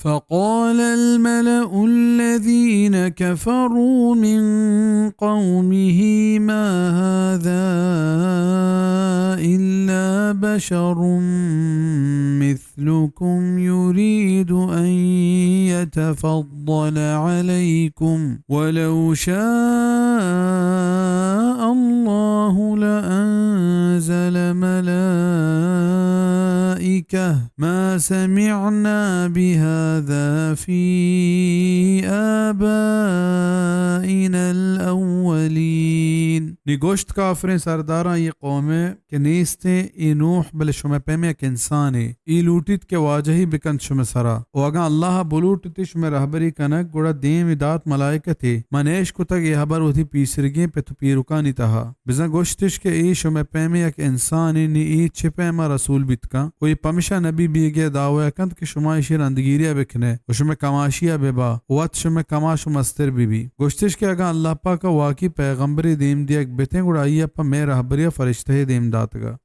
فقال الملأ الذين كفروا من قومه ما هذا إلا بشر مثلكم يريد أن يتفضل عليكم ولو شاء الله لأنزل ملائكة ما سمعنا بهذا في آبائنا الأولين۔ نی گوشت کافریں سرداراں یہ قوم کہ نیستیں اے نوح بلے شمئے پیمیں یک انسانے، اے لوٹیت کہ واجہی بکنت شمئے سرا، و اگاں اللہ بلوٹتی شمئے رہبری کنگ، گڑا دیم دات ملائکتے۔ من ایش کتگ اے ہبر وتی پیسرگیں پت و پیرکانی تہا۔ بزاں گوشتش کہ اے شمئے پیمیں یک انسانے، نی اے چہ پیما رسول بیت کن؟ و اے پمشا نبی بیگے دعوی کنت کہ شما ایشی رندگیریا بکنے و شمئے کماشیا ببا، وت شمئے کماش و مستر ببی۔ گوشتش کہ اگاں اللہ پاکا واقعی پیغمبرے دیم دیگ بتیں، گڑا آئیا پہ مئے رہبریا فرشتہے دیم داتگا۔